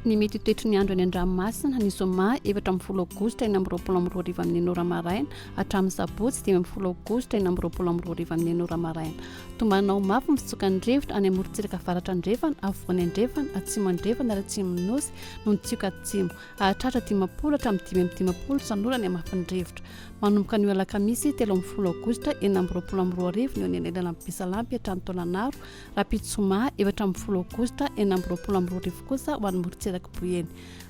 Ny mety ho toetry ny andro any an-dranomasina, ny zoma 14 aogositra 2026 amin'ny enina ora maraina hatramin'ny sabotsy 15 aogositra 2026 amin'ny enina ora maraina. Tombanana ho mafy ny fitsokan'ny rivotra any amorontsiraka avaratra andrefana, afovoany andrefana, atsimo andrefana ary atsimon'ny Nosy noho ny tsioka atsimo. Hahatratra 50 hatramin'ny 55 isan'ora ny hamafin'ny rivotra. Manomboka anio alakamisy 13 aogositra 2026 ny eo anelanelan'i Besalampy hatrany Taolagnaro, Rahampitso zoma 14 aogositra 2026 kosa ho an'ny morontsirak'i Boeny.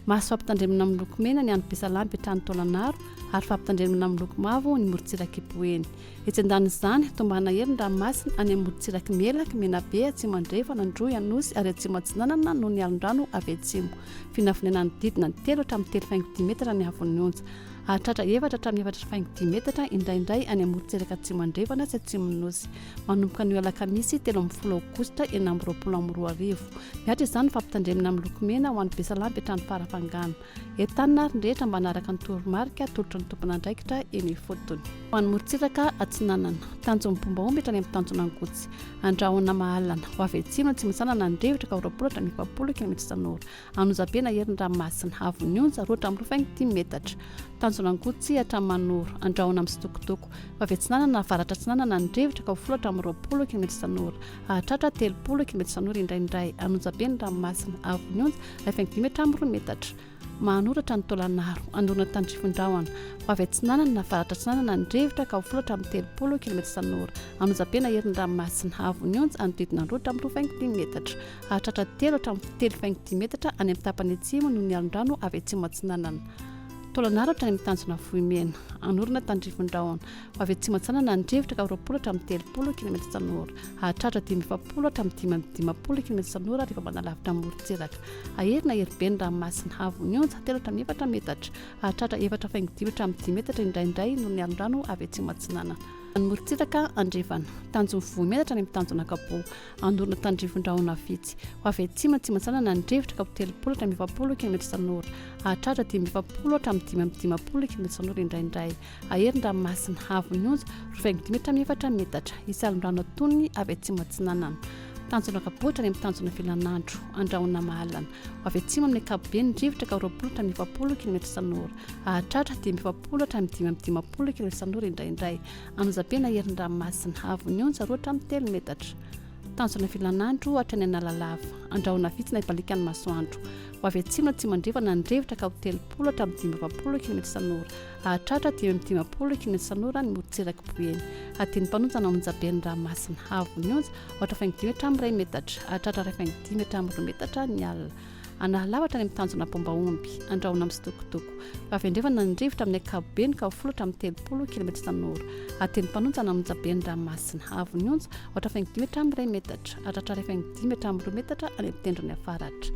Mahazo fampitandremana miloko mena ny any Besalampy hatrany Taolagnaro ary fampitandremana miloko mavo ny morontsirak'i Boeny. Etsy andanin'izany, tombana hery ny ranomasina any amin'ny morontsirak'i Melaky, Menabe, Atsimo Andrefana, Androy, Anosy ary Atsimo Atsinanana noho ny alon-drano avy atsimo. Vinavinaina hanodidina ny telo hatramin'ny telo faingo dimy metatra ny haavon'ny onja. Hahatratra efatra hatramin'ny efatra faingo dimy metatra indraindray any amin'ny morontsiraka Atsimo Andrefana sy Atsimon'ny Nosy. Manomboka anio alakamisy 13 aogositra 2026. Mihatra izany ny fampitandremana miloko mena ho an'i Besalampy hatrany Farafangana. Entanina ary ny rehetra mba hanaraka ny toromarika atolotry ny tompon'andraikitra eny ifotony. Ho an'ny morontsiraka atsinanana, tanjon'ny Bombaomby hatrany amin'ny tanjona Angotsy, Andrahona Mahalana, ho avy atsimo Atsimo-Atsinanana ny rivotra ka ho 20 hatramin'ny 40 kilometatra isan'ora. Anonjabe na herin'ny ranomasina, haavon'ny onja, roa hatramin'ny roa faingo dimy metatra. Tanjona Angotsy hatramin'ny Manoro, Andrahona misitokotoko. Ho avy atsinanana avaratra atsinanana ny rivotra ka ho folo hatramin'ny 20 kilometatra isan'ora. Hahatratra 30 kilometatra isan'ora indraindray. Anonjabe ny ranomasina, haavon'ny onja, iray faingo dimy hatramin'ny roa metatra. Mahanoratra ny Taolagnaro, Anorina tandrifin-drahona. Ho avy atsinanana na avaratra atsinanana ny rivotra ka ho folo hatramin'ny 30 kilometatra isan'ora. Anonjabe na herin'ny ranomasina, haavon'ny onja, hanodidina ny roa hatramin'ny roa faingo dimy metatra. Hahatratra telo hatramin'ny telo faingo dimy metatra any amin'ny tapany atsimo noho ny alon-drano avy atsimo atsinanana. Taolagnaro hatrany amin'ny tanjona Vohimena. Anorina tandrifin-drahona. Ho avy atsimo atsinanana ny rivotra ka ho 20 hatramin'ny 30 kilometatra isan'ora. Hahatratra 45 hatramin'ny 55 kilometatra isan'ora rehefa manalavitra ny morontsiraka. Hahery na hery be ny ranomasina. Haavon'ny onja, telo hatramin'ny efatra metatra. Hahatratra efatra faingo dimy hatramin'ny dimy metatra indraindray noho ny alon-drano avy atsimo atsinanana. Ny morontsiraka andrefana. Tanjon'ny Vohimena hatrany amin'ny tanjona Ankaboa. Anorina tandrifin-drahona vitsy. Ho avy atsimo atsimo atsinanana ny rivotra ka ho 30 hatramin'ny 40 kilometatra isan'ora. Hahatratra 45 hatramin'ny 55 kilometatra isan'ora indraindray. Hahery ny ranomasina. Haavon'ny onja, roa faingo dimy hatramin'ny efatra metatra. Hisy alon-drano antonony avy atsimo atsinanana. Tanjona Ankaboatra any amin'ny tanjona Vilanandro. Andrahona Mahalana. Ho avy atsimo amin'ny ankapobeny ny rivotra ka ho 20 hatramin'ny 40 kilometatra isan'ora. Hahatratra 45 hatramin'ny 55 kilometatra isan'ora indraindray. Anonjabe na herin'ny ranomasina. Haavon'ny onja, roa hatramin'ny telo metatra. Tanjona Vilanandro hatrany Analalava. Andrahona vitsy na hibaliaka ny masoandro. Ho avy atsimo na atsimo andrefana ny rivotra ka ho 30 hatramin'ny 45 kilometatra isan'ora. Hahatratra 55 kilometatra isan'ora ny morontsirak'i Boeny. Hadin'ny mpanonja na onjaben'ny ranomasina. Haavon'ny onja, aotra faingo dimy hatramin'ny iray metatra. Hahatratra iray faingo dimy hatramin'ny roa metatra ny alina. Analalava hatrany amin'ny tanjona Bombaomby. Andrahona misitokotoko. Ho avy andrefana ny rivotra amin'ny ankapobeny ka ho folo hatramin'ny 30 kilometatra isan'ora. Hadin'ny mpanonja na onjaben'ny ranomasina. Haavon'ny onja, aotra faingo dimy hatramin'ny iray metatra. Hahatratra iray faingo dimy hatramin'ny roa metatra any amin'ny tendrony avaratra.